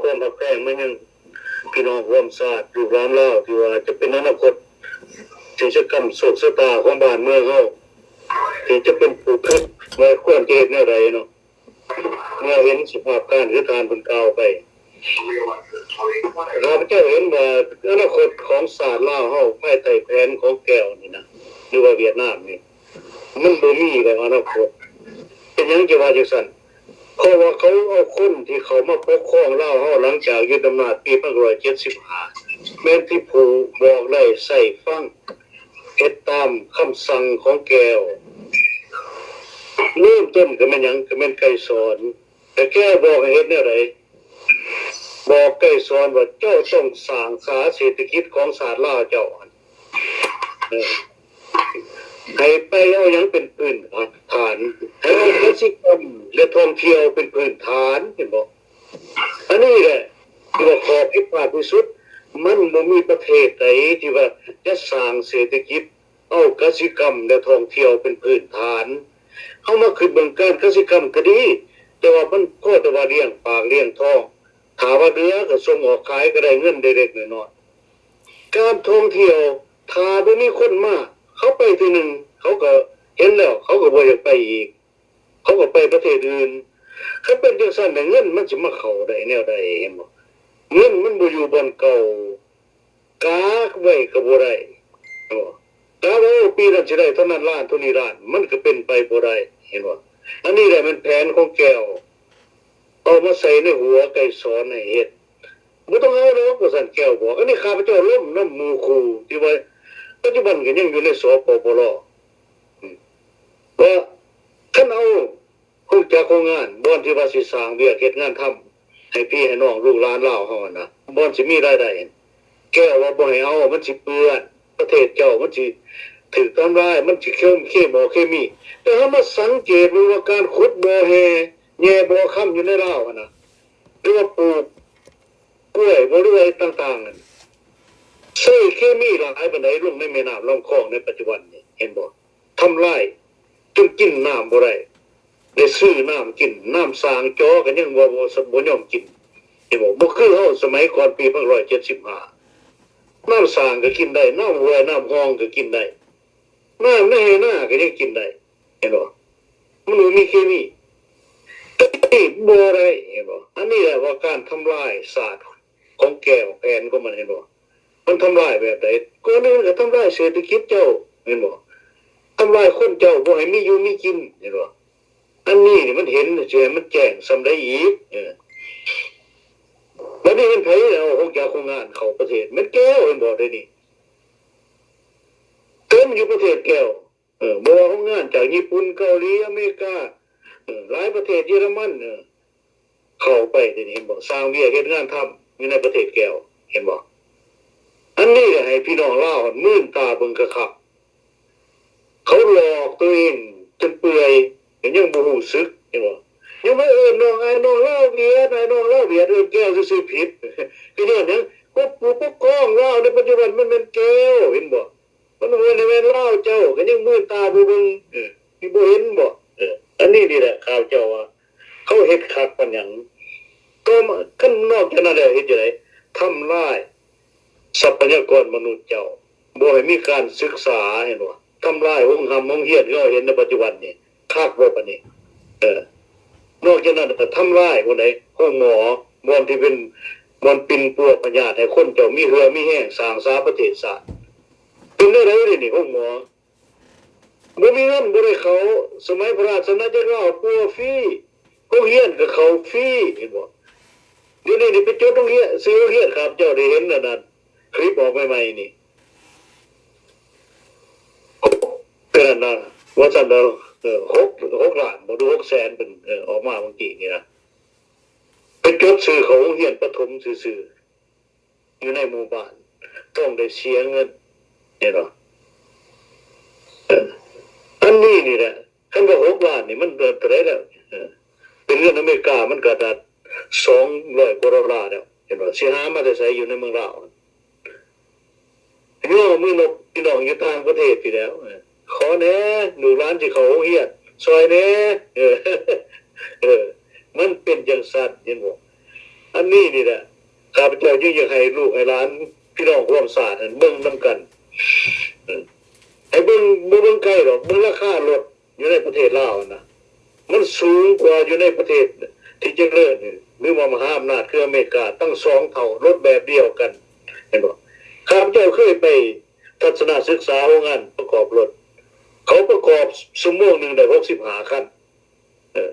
ຄວາມຮັກແພງມາຍັງພີ່ນ້ອງຮ່ວມຊາດ ລູກຫຼານລາວ ທີ່ວ່າຈະເປັນອະນາຄົດ ທີ່ຈະກຳໂຊກຊະຕາຂອງບ້ານເມືອງເຮົາ ທີ່ຈະເປັນຜູ້ຄິດວ່າຄວນຈະເຮັດແນວໃດເນາະ. ເມື່ອເຫັນສະພາບການຄືທ່ານເພິ່ນກ່າວໄປ, ຂ້າພະເຈົ້າເຫັນວ່າອະນາຄົດຂອງຊາດລາວເຮົາພາຍໃຕ້ແຜນຂອງແກ້ວນີ້ນະ ຫຼືວ່າຫວຽດນາມນີ້ ມັນບໍ່ມີແລ້ວອະນາຄົດ. ເປັນຫຍັງຈຶ່ງວ່າຈັ່ງຊັ້ນ? ເພາະວ່າເຂົາເອົາຄົນທີ່ເຂົ້າມາປົກຄອງລາວເຮົາຫຼັງຈາກຍຶດອຳນາດປີໜຶ່ງພັນເກົ້າຮ້ອຍເຈັດສິບຫ້າ ແມ່ນທີ່ຜູ້ບອກໄດ້ໃຊ້ຟັງ ເຮັດຕາມຄຳສັ່ງຂອງແກ້ວ. ເລີ່ມຕົ້ນກໍແມ່ນຫຍັງ? ກໍແມ່ນໄກສອນ. ແຕ່ແກ້ວບອກໃຫ້ເຮັດແນວໃດ? ບອກໄກສອນວ່າ ເຈົ້າຕ້ອງສ້າງສາເສດຖະກິດຂອງຊາດລາວເຈົ້າ ເອີ ໃຫ້ໄປເອົາຫຍັງເປັນພື້ນຖານ? ໃຫ້ເອົາກະສິກຳ ແລະ ທ່ອງທ່ຽວເປັນພື້ນຖານ, ເຫັນບໍ່? ອັນນີ້ແຫຼະ ທີ່ວ່າຂໍ້ຜິດພາດທີ່ສຸດ. ມັນບໍ່ມີປະເທດໃດທີ່ວ່າຈະສ້າງເສດຖະກິດ ເອົາກະສິກຳ ແລະ ທ່ອງທ່ຽວເປັນພື້ນຖານ. ເຮົາມາຄິດເບິ່ງ ການກະສິກຳກໍດີ, ແຕ່ວ່າມັນພໍແຕ່ວ່າລ້ຽງປາກລ້ຽງທ້ອງ. ຖ້າວ່າເຫຼືອກໍສົ່ງອອກຂາຍ ກໍໄດ້ເງິນເລັກໆນ້ອຍໆ. ການທ່ອງທ່ຽວ ຖ້າບໍ່ມີຄົນມາ, ເຂົາໄປເທື່ອໜຶ່ງ ເຂົາກໍເຫັນແລ້ວ ເຂົາກໍບໍ່ຢາກໄປອີກ, ເຂົາກໍໄປປະເທດອື່ນ. ຄັນເປັນຈັ່ງຊັ້ນແລ້ວ ເງິນມັນຊິມາເຂົ້າໄດ້ແນວໃດ? ເຫັນບໍ່? ເງິນມັນບໍ່ຢູ່ບ່ອນເກົ່າ, ກາໄວ້ກໍບໍ່ໄດ້. ເຫັນບໍ່? ກາວ່າ ໂອ້ ປີນັ້ນຊິໄດ້ເທົ່ານັ້ນລ້ານ ເທົ່ານີ້ລ້ານ, ມັນກໍເປັນໄປບໍ່ໄດ້. ເຫັນບໍ່? ອັນນີ້ແຫຼະແມ່ນແຜນຂອງແກ້ວ ເອົາມາໃສ່ໃນຫົວໄກສອນໃຫ້ເຮັດ. ບໍ່ຕ້ອງເອົາດອກ ວ່າຊັ້ນ ແກ້ວບອກ. ອັນນີ້ຂ້າພະເຈົ້າລົມນຳໝູ່ຄູ່ທີ່ວ່າປັດຈຸບັນກໍຍັງຢູ່ໃນ ສປປລ ອືມ ວ່າຄັນເອົາໂຮງຈັກໂຮງງານ ບ່ອນທີ່ວ່າຊິສ້າງວຽກເຮັດງານທຳໃຫ້ພີ່ໃຫ້ນ້ອງລູກຫຼານລາວເຮົາຫັ້ນນະ ບ່ອນຊິມີລາຍໄດ້ ແກ້ວວ່າບໍ່ໃຫ້ເອົາ ມັນຊິເປື້ອນ ປະເທດເຈົ້າມັນຊິຖືກທຳລາຍ ມັນຊິເຄ ເຄໝໍເຄມີ. ແຕ່ເຮົາມາສັງເກດເບິ່ງວ່າການຂຸດບໍ່ແຮ່ ແຍ່ບໍ່ຄຳຢູ່ໃນລາວຫັ້ນນະ ຫຼືວ່າປູກກ້ວຍບໍ ຫຼືວ່າຫຍັງຕ່າງໆນັ້ນ ໃຊ້ເຄມີຫຼາຍປານໃດລົງໃນແມ່ນ້ຳລຳຄອງໃນປັດຈຸບັນນີ້ ເຫັນບໍ່? ທຳລາຍຈົນກິນນ້ຳບໍ່ໄດ້ ໄດ້ຊື້ນ້ຳກິນ ນ້ຳສ້າງຈໍກໍຍັງບໍ່ ບໍ່ ບໍ່ຍອມກິນ ເຫັນບໍ່? ບໍ່ຄືເຮົາສະໄໝກ່ອນປີໜຶ່ງພັນເກົ້າຮ້ອຍເຈັດສິບຫ້າ ນ້ຳສ້າງກໍກິນໄດ້ ນ້ຳຫ້ວຍນ້ຳຮ່ອງກໍກິນໄດ້ ນ້ຳໃນໄຮ່ນາກໍຍັງກິນໄດ້ ເຫັນບໍ່? ມັນບໍ່ມີເຄມີ ແຕ່ນີ້ບໍ່ໄດ້ ເຫັນບໍ່? ອັນນີ້ແຫຼະວ່າການທຳລາຍຊາດຂອງແກ້ວ ແຜນຂອງມັນ ເຫັນບໍ່? ມັນທຳລາຍແບບໃດ? ກ່ອນອື່ນກໍທຳລາຍເສດຖະກິດເຈົ້າ ເຫັນບໍ່? ທຳລາຍຄົນເຈົ້າບໍ່ໃຫ້ມີຢູ່ມີກິນ ເຫັນບໍ່? ອັນນີ້ນີ້ມັນເຫັນ ຊິໃຫ້ມັນແຈ້ງສ່ຳໃດອີກ? ເອີ ບັດນີ້ແມ່ນໃຜເອົາໂຮງຈັກໂຮງງານເຂົ້າປະເທດ? ແມ່ນແກ້ວ ເຫັນບໍ່? ດຽວນີ້ເຕັມຢູ່ປະເທດແກ້ວ ເອີ ບໍ່ວ່າໂຮງງານຈາກຍີ່ປຸ່ນ ເກົາຫຼີ ອາເມລິກາ ເອີ ຫຼາຍປະເທດ ເຢຍລະມັນ ເອີ ເຂົ້າໄປ ດຽວນີ້ເຫັນບໍ່? ສ້າງວຽກເຮັດງານທຳຢູ່ໃນປະເທດແກ້ວ ເຫັນບໍ່? ອັນນີ້ແຫຼະໃຫ້ພີ່ນ້ອງລາວຫັ້ນມື່ນຕາເບິ່ງຄັກໆ ເຂົາຫຼອກຕົວເອງຈົນເປື່ອຍ ກໍຍັງບໍ່ຮູ້ສຶກ ເຫັນບໍ່? ຍັງມາເອີ້ນນ້ອງ ອ້າຍນ້ອງລາວຫວຽດ ອ້າຍນ້ອງລາວຫວຽດ ເອີ້ນແກ້ວຊື່ໆຜິດ ກໍຍ້ອນຫຍັງ? ພວກຜູ້ປົກຄອງລາວໃນປັດຈຸບັນມັນແມ່ນແກ້ວ ເຫັນບໍ່? ມັນບໍ່ແມ່ນລາວເຈົ້າ ກໍຍັງມື່ນຕາບໍ່ເບິ່ງ ເອີ ທີ່ບໍ່ເຫັນບໍ່? ເອີ ອັນນີ້ນີ້ແຫຼະ ຂ້າພະເຈົ້າວ່າ ເຂົາເຮັດຄັກປານຫຍັງ? ຕໍ່ມາ ຄັນນອກຈາກນັ້ນແລ້ວເຮັດຈັ່ງໃດ? ທຳລາຍຊັບພະຍາກອນມະນຸດເຈົ້າ ບໍ່ໃຫ້ມີການສຶກສາ ເຫັນບໍ່? ທຳລາຍໂຮງຮ່ຳໂຮງຮຽນ ຄືເຮົາເຫັນໃນປັດຈຸບັນນີ້ ຄັກບໍ່ປານນີ້? ເອີ ນອກຈາກນັ້ນກໍທຳລາຍບ່ອນໃດ? ໂຮງໝໍ ບ່ອນທີ່ເປັນ ບ່ອນປິ່ນປົວພະຍາດ ໃຫ້ຄົນເຈົ້າມີເຫື່ອມີແຮງສ້າງສາປະເທດຊາດ. ເປັນແນວໃດດຽວນີ້ໂຮງໝໍ? ບໍ່ມີເງິນ ບໍ່ໄດ້ເຂົ້າ. ສະໄໝພະລາຊະອານາຈັກລາວປົວຟຣີ ໂຮງຮຽນກໍເຂົ້າຟຣີ ເຫັນບໍ່? ດຽວນີ້ນີ້ໄປຈົດໂຮງຮຽນ ຊື່ໂຮງຮຽນ ຂ້າພະເຈົ້າໄດ້ເຫັນອັນນັ້ນ ຄລິບອອກໃໝ່ໆນີ້ ເປັນອັນນັ້ນ ວ່າຊັ້ນເດີ ເອີ ຫົກ ຫົກລ້ານບໍ ຫຼື ຫົກແສນ ເປັນ ເອີ ອອກມາເມື່ອກີ້ນີ້ນະ ໄປຈົດຊື່ເຂົ້າໂຮງຮຽນປະຖົມຊື່ໆ ຢູ່ໃນໝູ່ບ້ານ ຕ້ອງໄດ້ເສຍເງິນ ເຫັນບໍ່? ເອີ ອັນນີ້ນີ້ແຫຼະ ຄັນວ່າຫົກລ້ານນີ້ມັນເທົ່າໃດແລ້ວ? ເອີ ເປັນເງິນອາເມລິກາມັນກໍໄດ້ສອງຮ້ອຍກວ່າໂດລາແລ້ວ ເຫັນບໍ່? ຊິຫາມາແຕ່ໃສຢູ່ໃນເມືອງລາວ? ຍໍມືນົບພີ່ນ້ອງຢູ່ຕ່າງປະເທດພີ້ແລ້ວ ຂໍແດ່ ລູກຫຼານຊິເຂົ້າໂຮງຮຽນ ຊ່ອຍແດ່ ເອີ ເອີ ມັນເປັນຈັ່ງຊັ້ນ ເຫັນບໍ່? ອັນນີ້ນີ້ແຫຼະ ຂ້າພະເຈົ້າຈຶ່ງຢາກໃຫ້ລູກໃຫ້ຫຼານ ພີ່ນ້ອງຮ່ວມຊາດນັ້ນເບິ່ງນຳກັນ ເອີ ໃຫ້ເບິ່ງ ບໍ່ເບິ່ງໄກດອກ ເບິ່ງລາຄາລົດຢູ່ໃນປະເທດລາວຫັ້ນນະ ມັນສູງກວ່າຢູ່ໃນປະເທດທີ່ຈະເລີນ ຫຼືວ່າມະຫາອຳນາດຄືອາເມລິກາຕັ້ງສອງເທົ່າ ລົດແບບດຽວກັນ ເຫັນບໍ່? ຂ້າພະເຈົ້າເຄີຍໄປທັດສະນະສຶກສາໂຮງງານປະກອບລົດ ເຂົາປະກອບຊົ່ວໂມງໜຶ່ງໄດ້ຫົກສິບຫ້າຄັນ ເອີ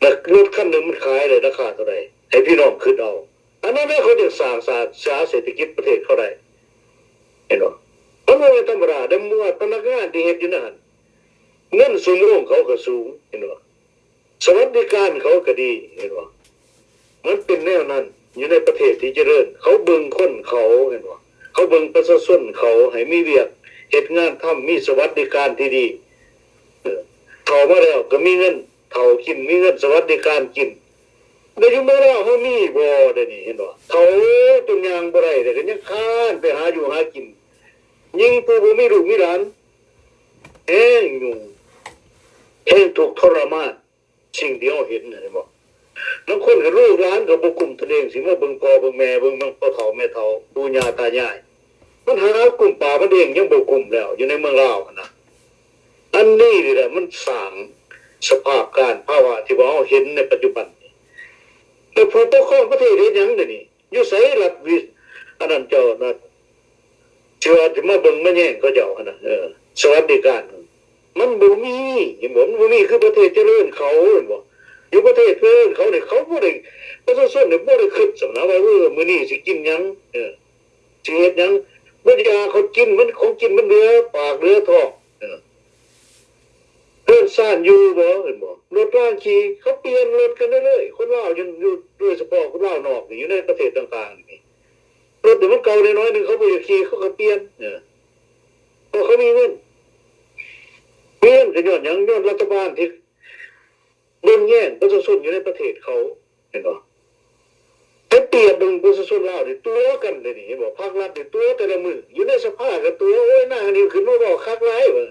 ແລ້ວລົດຄັນໜຶ່ງມັນຂາຍໄດ້ລາຄາເທົ່າໃດ? ໃຫ້ພີ່ນ້ອງຄິດເອົາ ອັນນັ້ນແຫຼະເຂົາຈຶ່ງສ້າງສາ ສາເສດຖະກິດປະເທດເຂົາໄດ້ ເຫັນບໍ່? ມັນບໍ່ແມ່ນທຳມະດາເດ້ ໝວດພະນັກງານທີ່ເຮັດຢູ່ໃນຫັ້ນ ເງິນຊົ່ວໂມງເຂົາກໍສູງ ເຫັນບໍ່? ສະຫວັດດີການເຂົາກໍດີ ເຫັນບໍ່? ມັນເປັນແນວນັ້ນ ຢູ່ໃນປະເທດທີ່ຈະເລີນ ເຂົາເບິ່ງຄົນເຂົາ ເຫັນບໍ່? ເຂົາເບິ່ງປະຊາຊົນເຂົາໃຫ້ມີວຽກເຮັດງານທຳ ມີສະຫວັດດີການທີ່ດີ ເອີ ເຖົ້າມາແລ້ວກໍມີເງິນເຖົ້າກິນ ມີເງິນສະຫວັດດີການກິນ ແຕ່ຢູ່ເມືອງລາວເຮົາມີບໍ່ ດຽວນີ້ເຫັນບໍ່? ເຖົ້າຈົນຍ່າງບໍ່ໄດ້ ແຕ່ກໍຍັງຄ້ານໄປຫາຢູ່ຫາກິນ ຍິ່ງຜູ້ບໍ່ມີລູກມີຫຼານ ແຮງຫຍຸ້ງ ແຮງທຸກທໍລະມານ ສິ່ງທີ່ເຮົາເຫັນນະ ເຫັນບໍ່? ລາງຄົນກໍລູກຫຼານກໍບໍ່ກຸ້ມຕົນເອງ ຊິມາເບິ່ງພໍ່ເບິ່ງແມ່ ເບິ່ງ ເບິ່ງພໍ່ເຖົ້າແມ່ເຖົ້າ ປູ່ຍ່າຕາຍາຍ ມັນຫາກຸ້ມປ້າມັນເອງຍັງບໍ່ກຸ້ມແລ້ວ ຢູ່ໃນເມືອງລາວຫັ້ນນະ ອັນນີ້ນີ້ແຫຼະມັນສ້າງສະພາບການ ພາວະທີ່ວ່າເຮົາເຫັນໃນປັດຈຸບັນນີ້ ແລ້ວຜູ້ປົກຄອງປະເທດເຮັດຫຍັງດຽວນີ້? ຢູ່ໃສລັດວິ ອັນນັ້ນເຈົ້ານະ ທີ່ວ່າຊິມາເບິ່ງມາແຍງເຂົາເຈົ້າຫັ້ນນະ ເອີ ສະຫວັດດີການ ມັນບໍ່ມີ ເຫັນບໍ່? ມັນບໍ່ມີຄືປະເທດຈະເລີນເຂົາ ເຫັນບໍ່? ຢູ່ປະເທດຈະເລີນເຂົານີ້ ເຂົາບໍ່ໄດ້ ປະຊາຊົນນີ້ບໍ່ໄດ້ຄິດຊ້ຳນະວ່າ ເອີ ມື້ນີ້ຊິກິນຫຍັງ ເອີ ຊິເຮັດຫຍັງ? ບໍ່ຢາກເຂົາກິນ ມັນ ຂອງກິນມັນເຫຼືອປາກເຫຼືອທ້ອງ ເອີ ເຮືອນຊານຢູ່ບໍ່ ເຫັນບໍ່? ລົດລາງຂີ່ ເຂົາປ່ຽນລົດກັນເລື້ອຍໆ ຄົນລາວຢູ່ ຢູ່ ໂດຍສະເພາະຄົນລາວນອກນີ້ ຢູ່ໃນປະເທດຕ່າງໆນີ້ ລົດນີ້ມັນເກົ່າແດ່ໜ້ອຍໜຶ່ງ ເຂົາບໍ່ຢາກຂີ່ ເຂົາກໍປ່ຽນ ເອີ ເພາະເຂົາມີເງິນ ມີເງິນກໍຍ້ອນຫຍັງ? ຍ້ອນລັດຖະບານທີ່ເບິ່ງແຍງປະຊາຊົນຢູ່ໃນປະເທດເຂົາ ເຫັນບໍ່? ໄປປຽບເບິ່ງປະຊາຊົນລາວນີ້ຕົວະກັນເດນີ້ ເຫັນບໍ່? ພາກລັດນີ້ຕົວະແຕ່ລະມື້ ຢູ່ໃນສະພາກໍຕົວະ ໂອ້ຍ ນາງນີ້ຂຶ້ນມາເວົ້າຄັກຫຼາຍວ່າ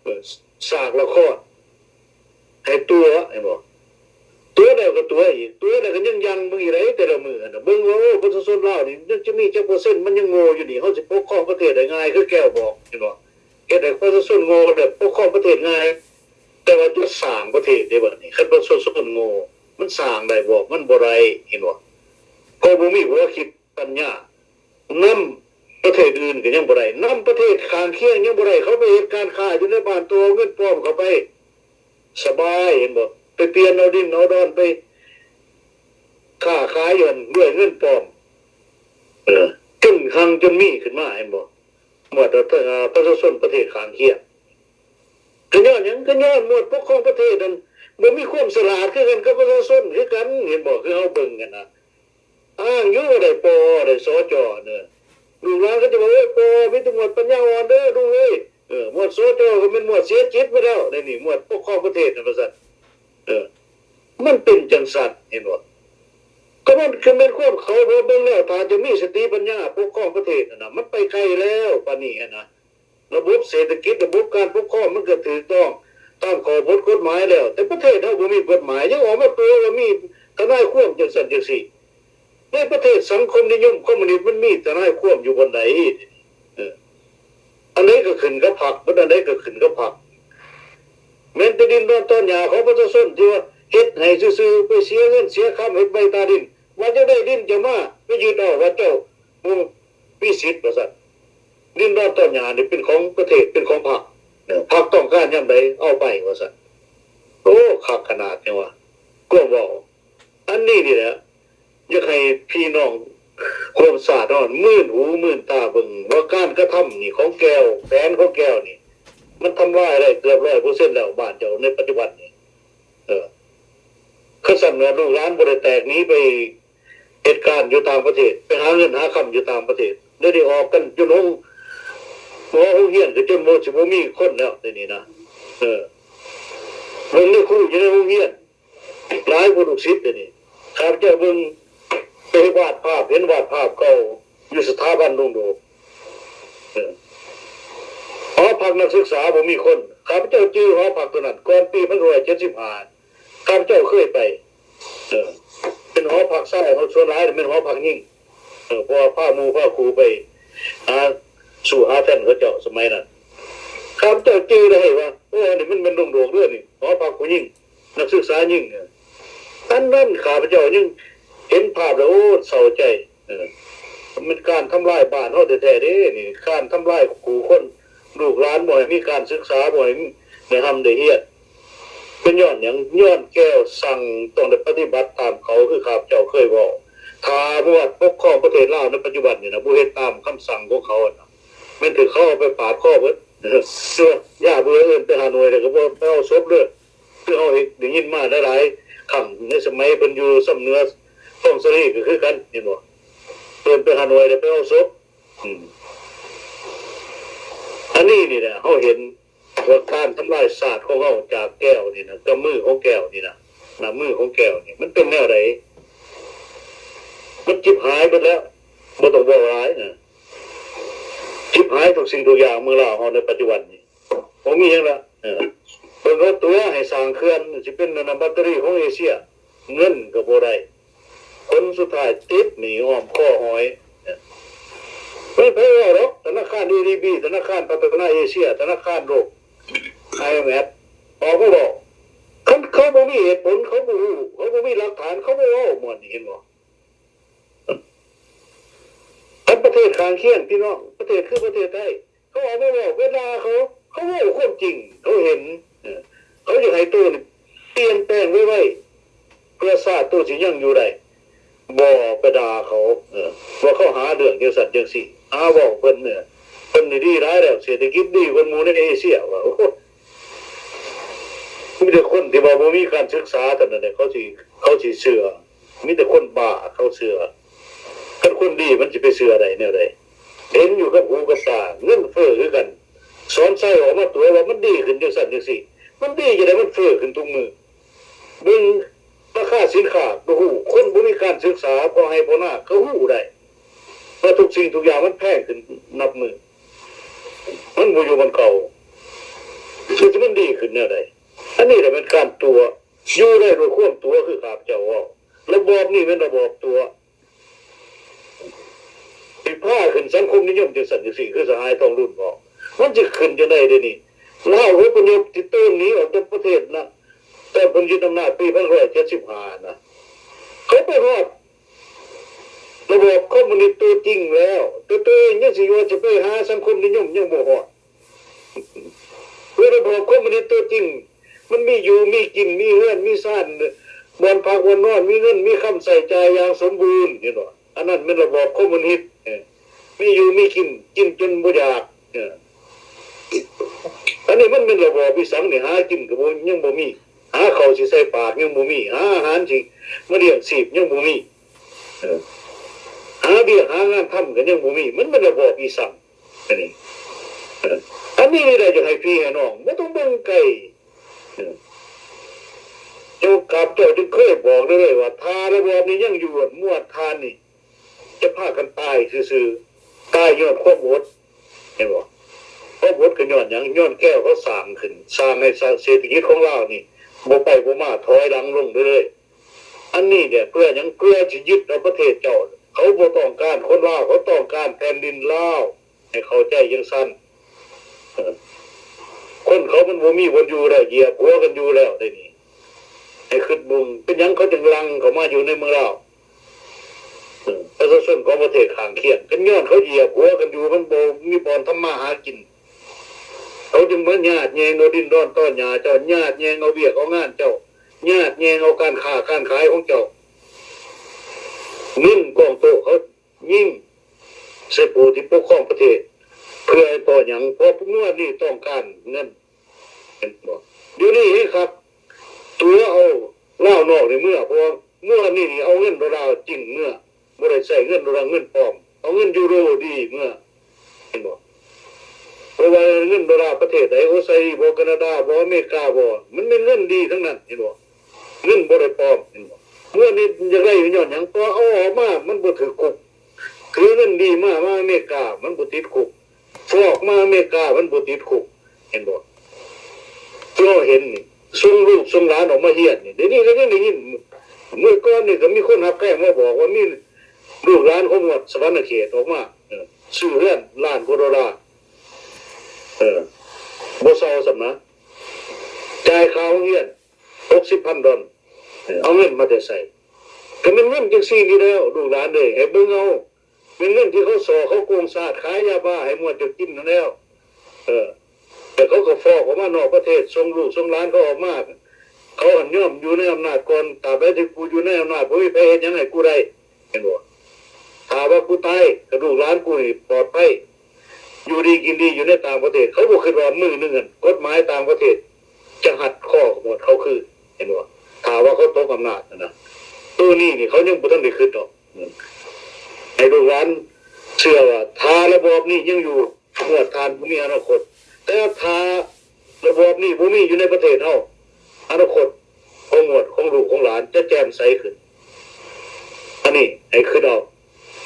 ເອີ ສາກລະຄອນໃຫ້ຕົວະ ເຫັນບໍ່? ຕົວະແລ້ວກໍຕົວະອີກ ຕົວະແລ້ວກໍຍັງຢັ້ງເບິ່ງອີກໃດ ແຕ່ລະມື້ຫັ້ນນະ ເບິ່ງວ່າ ໂອ້ ປະຊາຊົນລາວນີ້ຍັງຈະມີຈັກເປີເຊັນ ມັນຍັງໂງ່ຢູ່ນີ້ ເຮົາຊິປົກຄອງປະເທດໄດ້ງ່າຍຄືແກວບອກ ເຫັນບໍ່? ເຮັດໃຫ້ປະຊາຊົນໂງ່ແລ້ວປົກຄອງປະເທດງ່າຍ ແຕ່ວ່າຈະສ້າງປະເທດເດ້ບັດນີ້ ຄັນປະຊາຊົນໂງ່ ມັນສ້າງໄດ້ບໍ່? ມັນບໍ່ໄດ້ ເຫັນບໍ່? ເພາະບໍ່ມີຫົວຄິດປັນຍາ ນຳປະເທດອື່ນກໍຍັງບໍ່ໄດ້ ນຳປະເທດຂ້າງຄຽງຍັງບໍ່ໄດ້ ເຂົາໄປເຮັດການຄ້າຢູ່ໃນບ້ານໂຕ ເອົາເງິນປອມເຂົ້າໄປ ສະບາຍ ເຫັນບໍ່? ໄປປ່ຽນເອົາດິນເອົາດອນ ໄປຄ້າຂາຍຢູ່ຫັ້ນດ້ວຍເງິນປອມ ເອີ ຈົນຮັ່ງຈົນມີຂຶ້ນມາ ເຫັນບໍ່? ໝວດ ເອີ ປະຊາຊົນປະເທດຂ້າງຄຽງ ກໍຍ້ອນຫຍັງ? ກໍຍ້ອນໝວດປົກຄອງປະເທດນັ້ນ ບໍ່ມີຄວາມສະຫຼາດຄືກັນກັບປະຊາຊົນຄືກັນ ເຫັນບໍ່? ຄືເຮົາເບິ່ງກັນນະ ອ້າງຢູ່ວ່າໄດ້ ປອ ໄດ້ ສຈ ເນີ ລູກຫຼານກໍຈະວ່າ ໂອ້ຍ ປອ ມີແຕ່ໝວດປັນຍາອ່ອນເດີລຸງເອີຍ ເອີ ໝວດ ສຈ ກໍແມ່ນໝວດເສຍຈິດໄປແລ້ວ ໃນນີ້ໝວດປົກຄອງປະເທດນັ້ນວ່າຊັ້ນ ເອີ ມັນເປັນຈັ່ງຊັ້ນ ເຫັນບໍ່? ກໍມັນ ກໍແມ່ນຄວາມເຂົາ ເພາະເບິ່ງແລ້ວ ຖ້າຈະມີສະຕິປັນຍາປົກຄອງປະເທດຫັ້ນນະ ມັນໄປໄກແລ້ວປານນີ້ຫັ້ນນະ ລະບົບເສດຖະກິດ ລະບົບການປົກຄອງ ມັນກໍຖືກຕ້ອງຕາມຂໍ້ບົດກົດໝາຍແລ້ວ ແຕ່ປະເທດເຮົາບໍ່ມີກົດໝາຍ ຍັງອອກມາຕົວະວ່າມີທະນາຍຄວາມຈັ່ງຊັ້ນຈັ່ງຊີ້ ໃນປະເທດສັງຄົມນິຍົມຄອມມູນິດ ມັນມີທະນາຍຄວາມຢູ່ບ່ອນໃດ? ເອີ ອັນໃດກໍຂຶ້ນກັບພັກ ເບິດອັນໃດກໍຂຶ້ນກັບພັກ ແມ່ນແຕ່ດິນດອນຕອນຫຍ້າຂອງປະຊາຊົນທີ່ວ່າເຮັດໃຫ້ຊື່ໆ ໄປເສຍເງິນເສຍຄຳເຮັດໃບຕາດິນ ວ່າຈະໄດ້ດິນເຈົ້າມາ ໄປຍຶດເອົາ ວ່າເຈົ້າບໍ່ມີສິດວ່າຊັ້ນ ດິນດອນຕອນຫຍ້ານີ້ເປັນຂອງປະເທດ ເປັນຂອງພັກ ເອີ ພັກຕ້ອງການຍາມໃດເອົາໄປວ່າຊັ້ນ ໂອ້ ຄັກຂະໜາດຫຍັງວະ ກວມເວົ້າ ອັນນີ້ນີ້ແຫຼະ ຢາກໃຫ້ພີ່ນ້ອງຮ່ວມຊາດເຮົາມື່ນຫູມື່ນຕາເບິ່ງວ່າການກະທຳນີ້ຂອງແກວ ແຜນຂອງແກວນີ້ ມັນທຳລາຍໄດ້ເກືອບຮ້ອຍເປີເຊັນແລ້ວ ບ້ານເຈົ້າໃນປັດຈຸບັນນີ້ ເອີ ຄັນຊັ້ນແມ່ນລູກຫຼານບໍ່ໄດ້ແຕກໜີໄປເຮັດການຢູ່ຕ່າງປະເທດ ໄປຫາເງິນຫາຄຳຢູ່ຕ່າງປະເທດ ດຽວນີ້ອອກກັນຈົນໂຮງ ໂຮງຮຽນກໍຈົນບໍ່ ຊິບໍ່ມີຄົນແລ້ວດຽວນີ້ນະ ເອີ ເບິ່ງໃນຄູຢູ່ໃນໂຮງຮຽນ ຫຼາຍກວ່າລູກສິດດຽວນີ້ ຂ້າພະເຈົ້າເບິ່ງໄປວາດພາບ ເຫັນວາດພາບເກົ່າຢູ່ສະຖາບັນດົງໂດກ ເອີ ຫໍພັກນັກສຶກສາບໍ່ມີຄົນ ຂ້າພະເຈົ້າຈື່ຫໍພັກໂຕນັ້ນ ກ່ອນປີໜຶ່ງພັນເກົ້າຮ້ອຍເຈັດສິບຫ້າ ຂ້າພະເຈົ້າເຄີຍໄປ ເອີ ຫໍພັກຊາຍເຮົາສ່ວນຫຼາຍແມ່ນຫໍພັກຍິງ. ເອີ ເພາະວ່າພາໝູ່ພາຄູ່ໄປຫາສູ້ຫາຟັນເຂົາເຈົ້າສະໄໝນັ້ນ. ຂ້າພະເຈົ້າຈື່ໄດ້ວ່າ ໂອ້ ອັນນີ້ມັນແມ່ນດົງໂດກເດີ້ນີ້ ຫໍພັກຜູ້ຍິງ ນັກສຶກສາຍິງ. ອັນນັ້ນຂ້າພະເຈົ້າຍັງເຫັນພາບແລ້ວ ໂອ້ ເສົ້າໃຈ. ເອີ ມັນການທຳລາຍບ້ານເຮົາແທ້ໆເດ້ນີ້ ການທຳລາຍຄູ່ຄົນ ລູກຫຼານບໍ່ໃຫ້ມີການສຶກສາ ບໍ່ໃຫ້ໄດ້ຮ່ຳໄດ້ຮຽນ. ເປັນຍ້ອນຫຍັງ? ຍ້ອນແກວສັ່ງຕ້ອງໄດ້ປະຕິບັດຕາມເຂົາ ຄືຂ້າພະເຈົ້າເຄີຍເວົ້າ. ຖ້າໝວດປົກຄອງປະເທດລາວໃນປັດຈຸບັນນີ້ນະ ບໍ່ເຮັດຕາມຄຳສັ່ງຂອງເຂົານະ ແມ່ນຖືກເຂົາເອົາໄປປາດຄໍເບິດ. ເຊື່ອຢ່າເບື່ອເອີ້ນໄປຮ່າໂນ້ຍ ແລ້ວກໍບໍ່ໄປເອົາສົບເດີ້. ຄືເຮົາເຫັນໄດ້ຍິນມາຫຼາຍໆຄັ້ງ ໃນສະໄໝເພິ່ນຢູ່ຊຳເໜືອຄອງສາລີກໍຄືກັນ ເຫັນບໍ່? ເອີ້ນໄປຮ່າໂນ້ຍແລ້ວໄປເອົາສົບ. ອືມ ອັນນີ້ນີ້ແຫຼະ ເຮົາເຫັນວ່າການທຳລາຍຊາດຂອງເຮົາຈາກແກວນີ້ນະ ກຳມືຂອງແກວນີ້ນະ ນ້ຳມືຂອງແກວນີ້ ມັນເປັນແນວໃດ? ມັນຈິບຫາຍເບິດແລ້ວ ບໍ່ຕ້ອງເວົ້າຫຼາຍນະ. ຈິບຫາຍທຸກສິ່ງທຸກຢ່າງເມືອງລາວເຮົາໃນປັດຈຸບັນນີ້ ບໍ່ມີຫຍັງລະ. ເອີ ເບິ່ງເອົາຕົວໃຫ້ສ້າງເຂື່ອນ ຊິເປັນອັນນະບັດເຕີຣີຂອງເອເຊຍ ເງິນກໍບໍ່ໄດ້ ຜົນສຸດທ້າຍຕິດໜີ້ອ້ອມຄໍຫອຍ. ເອີ ບໍ່ມີໃຜເວົ້າດອກ ທະນາຄານເອດີບີ ທະນາຄານພັດທະນາເອເຊຍ ທະນາຄານໂລກ ໄອເອັມເອັຟ ອອກມາເວົ້າ. ຄັນເຂົາບໍ່ມີເຫດຜົນ ເຂົາບໍ່ຮູ້ ເຂົາບໍ່ມີຫຼັກຖານ ເຂົາບໍ່ເວົ້າໝົດນີ້ ເຫັນບໍ່? ກັບປະເທດຂ້າງຄຽງ ພີ່ນ້ອງ ປະເທດຄືປະເທດໄທ ເຂົາອອກມາເວົ້າ ເວລາເຂົາ ເຂົາເວົ້າຄວາມຈິງ ເຂົາເຫັນ ເອີ ເຂົາຢາກໃຫ້ໂຕນີ້ປ່ຽນແປງໄວໆ ເພື່ອຊາດໂຕຊິຍັງຢູ່ໄດ້. ບໍ່ໄປດ່າເຂົາ ເອີ ວ່າເຂົາຫາເລື່ອງຈັ່ງຊັ້ນຈັ່ງຊີ້ ຫາເວົ້າເພິ່ນ ເອີ ເພິ່ນນີ້ດີຫຼາຍແລ້ວ ເສດຖະກິດດີກວ່າໝູ່ໃນເອເຊຍ ວ່າ ໂອ້ ມີແຕ່ຄົນທີ່ວ່າບໍ່ມີການສຶກສາເທົ່ານັ້ນແຫຼະ ເຂົາຊິ ເຂົາຊິເຊື່ອ. ມີແຕ່ຄົນບ້າເຂົາເຊື່ອ. ຄັນຄົນດີມັນຊິໄປເຊື່ອໄດ້ແນວໃດ? ເຫັນຢູ່ກັບຫູກັບຕາ ເງິນເຟີ້ຄືກັນ. ສອນໄຊອອກມາຕົວະວ່າມັນດີຂຶ້ນຈັ່ງຊັ້ນຈັ່ງຊີ້. ມັນດີຈັ່ງໃດ ມັນເຟີ້ຂຶ້ນທຸກມື້. ເບິ່ງລາຄາສິນຄ້າກໍຮູ້, ຄົນບໍ່ມີການສຶກສາພໍໄຮ່ພໍນາກໍຮູ້ໄດ້ ວ່າທຸກສິ່ງທຸກຢ່າງມັນແພງຂຶ້ນນັບມື້. ມັນບໍ່ຢູ່ບ່ອນເກົ່າ. ຄືຊິມັນດີຂຶ້ນແນວໃດ? ອັນນີ້ແຫຼະແມ່ນການຕົວະ. ຢູ່ໄດ້ດ້ວຍຄວາມຕົວະ ຄືຂ້າພະເຈົ້າເວົ້າ. ລະບອບນີ້ແມ່ນລະບອບຕົວະ. ຊິພາຂຶ້ນສັງຄົມນິຍົມຈັ່ງຊັ້ນຈັ່ງຊີ້ ຄືສະຫາຍທອງລຸນເວົ້າ. ມັນຊິຂຶ້ນຈັ່ງໃດເດນີ້? ລາວອົບພະຍົບຕິດໂຕນໜີອອກຈາກປະເທດນະ ຕອນເພິ່ນຍຶດອຳນາດປີພັນເກົ້າຮ້ອຍເຈັດສິບຫ້ານະ. ເຂົາໄປຮອດລະບອບຄອມມູນິດຕົວຈິງແລ້ວ ແຕ່ຕົວເອງຍັງຊິວ່າຈະໄປຫາສັງຄົມນິຍົມ ຍັງບໍ່ຮອດ. ເພາະລະບອບຄອມມູນິດຕົວຈິງ ມັນມີຢູ່ມີກິນ ມີເຮືອນມີຊານ ບ່ອນພັກບ່ອນນອນ ມີເງິນມີຄຳໃຊ້ຈ່າຍຢ່າງສົມບູນ ເຫັນບໍ່? ອັນນັ້ນແມ່ນລະບອບຄອມມູນິດ ເອີ ມີຢູ່ມີກິນ ກິນຈົນບໍ່ຢາກ ເອີ ອັນນີ້ມັນແມ່ນລະບອບອີ່ສັງນີ້? ຫາກິນກໍບໍ່ ຍັງບໍ່ມີ ຫາເຂົ້າຊິໃສ່ປາກຍັງບໍ່ມີ ຫາອາຫານຊິມາລ້ຽງຊີບຍັງບໍ່ມີ ເອີ ຫາວຽກຫາງານທຳກໍຍັງບໍ່ມີ ມັນແມ່ນລະບອບອີ່ສັງ? ອັນນີ້ ເອີ ອັນນີ້ນີ້ແຫຼະ ຢາກໃຫ້ພີ່ໃຫ້ນ້ອງບໍ່ຕ້ອງເບິ່ງໄກ. ເອີ ເຈົ້າ ຂ້າພະເຈົ້າຈຶ່ງເຄີຍບອກເລີຍວ່າ ຖ້າລະບອບນີ້ຍັງຢູ່ ໝວດທ່ານນີ້ຈະພາກັນຕາຍຊື່ໆ ຕາຍຍ້ອນຄວາມອົດ. ເຫັນບໍ່? ຄວາມອົດກໍຍ້ອນຫຍັງ? ຍ້ອນແກວເຂົາສ້າງຂຶ້ນ ສ້າງໃຫ້ເສດຖະກິດຂອງລາວນີ້ບໍ່ໄປບໍ່ມາ ຖອຍຫຼັງລົງເລື້ອຍໆ. ອັນນີ້ແຫຼະ ເພື່ອຫຍັງ? ເພື່ອຊິຍຶດເອົາປະເທດເຈົ້າ. ເຂົາບໍ່ຕ້ອງການຄົນລາວ ເຂົາຕ້ອງການແຜ່ນດິນລາວ ໃຫ້ເຂົ້າໃຈຈັ່ງຊັ້ນ. ເອີ ຄົນເຂົາມັນບໍ່ມີບ່ອນຢູ່ແລ້ວ ຢຽບຫົວກັນຢູ່ແລ້ວເດນີ້. ໃຫ້ຄິດເບິ່ງ ເປັນຫຍັງເຂົາຈຶ່ງຫຼັ່ງເຂົ້າມາຢູ່ໃນເມືອງລາວ? ເອີ ປະຊາຊົນຂອງປະເທດຂ້າງຄຽງ ກໍຍ້ອນເຂົາຢຽບຫົວກັນຢູ່ ມັນບໍ່ມີບ່ອນທຳມາຫາກິນ. ເຂົາຈຶ່ງມາຍາດແຍ່ງເອົາດິນດອນຕອນຫຍ້າເຈົ້າ, ຍາດແຍ່ງເອົາວຽກເອົາງານເຈົ້າ, ຍາດແຍ່ງເອົາການຄ້າການຂາຍຂອງເຈົ້າ. ເງິນກອງໂຕະເຂົາຍິງໃສ່ຜູ້ທີ່ປົກຄອງປະເທດ ເພື່ອໃຫ້ ເພາະຫຍັງ? ເພາະເມືອງນີ້ຕ້ອງການເງິນ. ເຫັນບໍ່? ດຽວນີ້ເຫັນຄັກ ຕົວະເອົາລາວນອກນີ້ເມືອ ເພາະວ່າເມືອງນີ້ນີ້ເອົາເງິນໂດລາຈິງເມືອ ບໍ່ໄດ້ໃຊ້ເງິນໂດລາ ເງິນປອມ ເອົາເງິນຢູໂຣດີເມືອ ເຫັນບໍ່? ບໍ່ວ່າເງິນໂດລາປະເທດໃດ ໂອສະຕຣາລີບໍ່ ການາດາບໍ່ ອາເມລິກາບໍ່ ມັນແມ່ນເງິນດີທັງນັ້ນ ເຫັນບໍ່? ເງິນບໍ່ໄດ້ປອມ ເຫັນບໍ່? ເມືອງນີ້ຢາກໄດ້ຍ້ອນຫຍັງ? ເພາະເອົາອອກມາມັນບໍ່ຖືກຄຸກ. ຖືເງິນດີມາ ມາອາເມລິກາ ມັນບໍ່ຕິດຄຸກ. ຟອກມາອາເມລິກາ ມັນບໍ່ຕິດຄຸກ. ເຫັນບໍ່? ທີ່ເຮົາເຫັນນີ້ ສົ່ງລູກສົ່ງຫຼານອອກມາຮຽນນີ້ ດຽວນີ້ກໍຍັງໄດ້ຍິນ ມື້ກ່ອນນີ້ກໍມີຄົນຮັບແພງມາບອກວ່າມີລູກຫຼານຂອງໝວດສະຫວັນນະເຂດອອກມາ ເອີ ຊື້ເຮືອນລ້ານກວ່າໂດລາ ເອີ ບໍ່ເຊົາຊ້ຳນະ ຈ່າຍຄ່າໂຮງຮຽນຫົກສິບພັນດອນ ເອີ ເອົາເງິນມາແຕ່ໃສ? ກໍແມ່ນເງິນຈັ່ງຊີ້ນີ້ແລ້ວ ລູກຫຼານເອີຍ ໃຫ້ເບິ່ງເອົາ ແມ່ນເງິນທີ່ເຂົາສໍ້ເຂົາໂກງຊາດ ຂາຍຢາບ້າໃຫ້ໝວດເຈົ້າກິນນັ້ນແລ້ວ ເອີ ແລ້ວເຂົາກໍຟອກອອກມານອກປະເທດ ສົ່ງລູກສົ່ງຫຼານເຂົາອອກມາ ເຂົາຫັ້ນຍອມຢູ່ໃນອຳນາດກ່ອນ ຕາບໃດທີ່ກູຢູ່ໃນອຳນາດ ບໍ່ມີໃຜເຮັດຫຍັງໃຫ້ກູໄດ້ ເຫັນບໍ່? ຖ້າວ່າກູຕາຍ ກະລູກຫຼານກູນີ້ປອດໄພ ຢູ່ດີກິນດີຢູ່ໃນຕ່າງປະເທດ ເຂົາບໍ່ຄິດວ່າມື້ໜຶ່ງຫັ້ນ ກົດໝາຍຕ່າງປະເທດຈະຮັດຄໍໝວດເຂົາຄືນ ເຫັນບໍ່? ຖ້າວ່າເຂົາຕົກອຳນາດຫັ້ນນະ ໂຕນີ້ນີ້ເຂົາຍັງບໍ່ທັນໄດ້ຄິດດອກ ໃຫ້ລູກຫຼານເຊື່ອວ່າຖ້າລະບອບນີ້ຍັງຢູ່ ໝວດທ່ານບໍ່ມີອະນາຄົດ ແຕ່ຖ້າລະບອບນີ້ບໍ່ມີຢູ່ໃນປະເທດເຮົາ ອະນາຄົດຂອງໝວດ ຂອງລູກຂອງຫຼານຈະແຈ່ມໃສຂຶ້ນ. ອັນນີ້ໃຫ້ຄິດເອົາ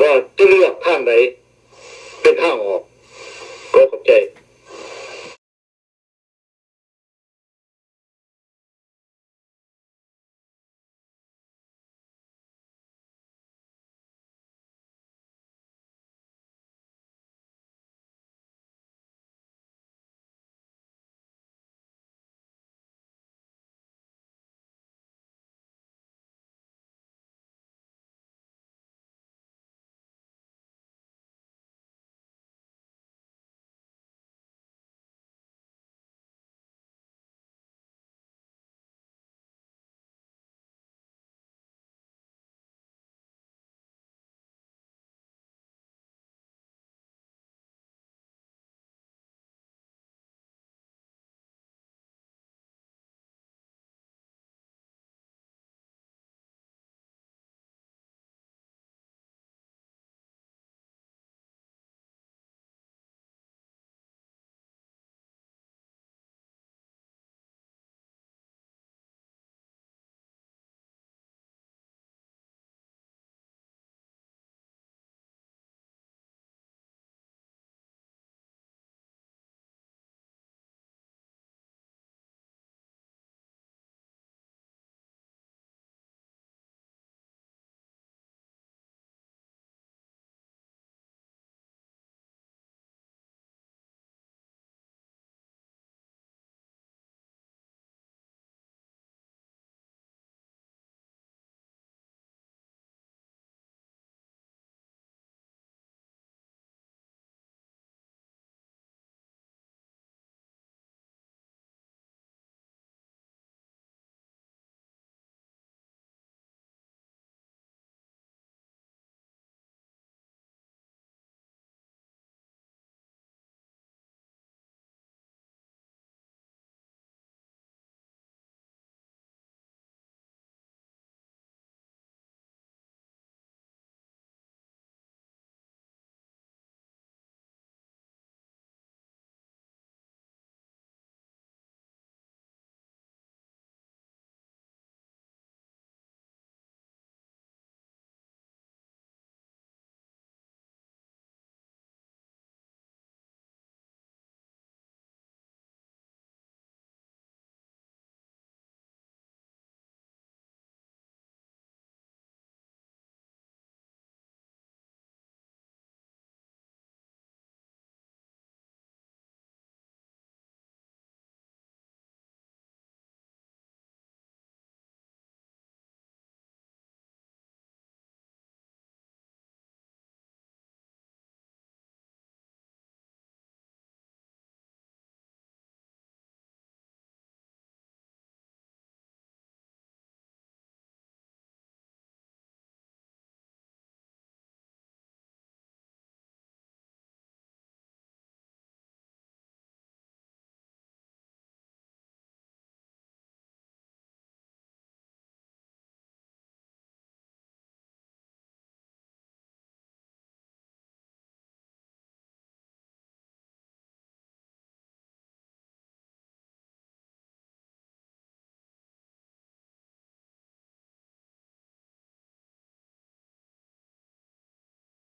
ວ່າຈະເລືອກທາງໃດເປັນທາງອອກ. ຂໍຂອບໃຈ.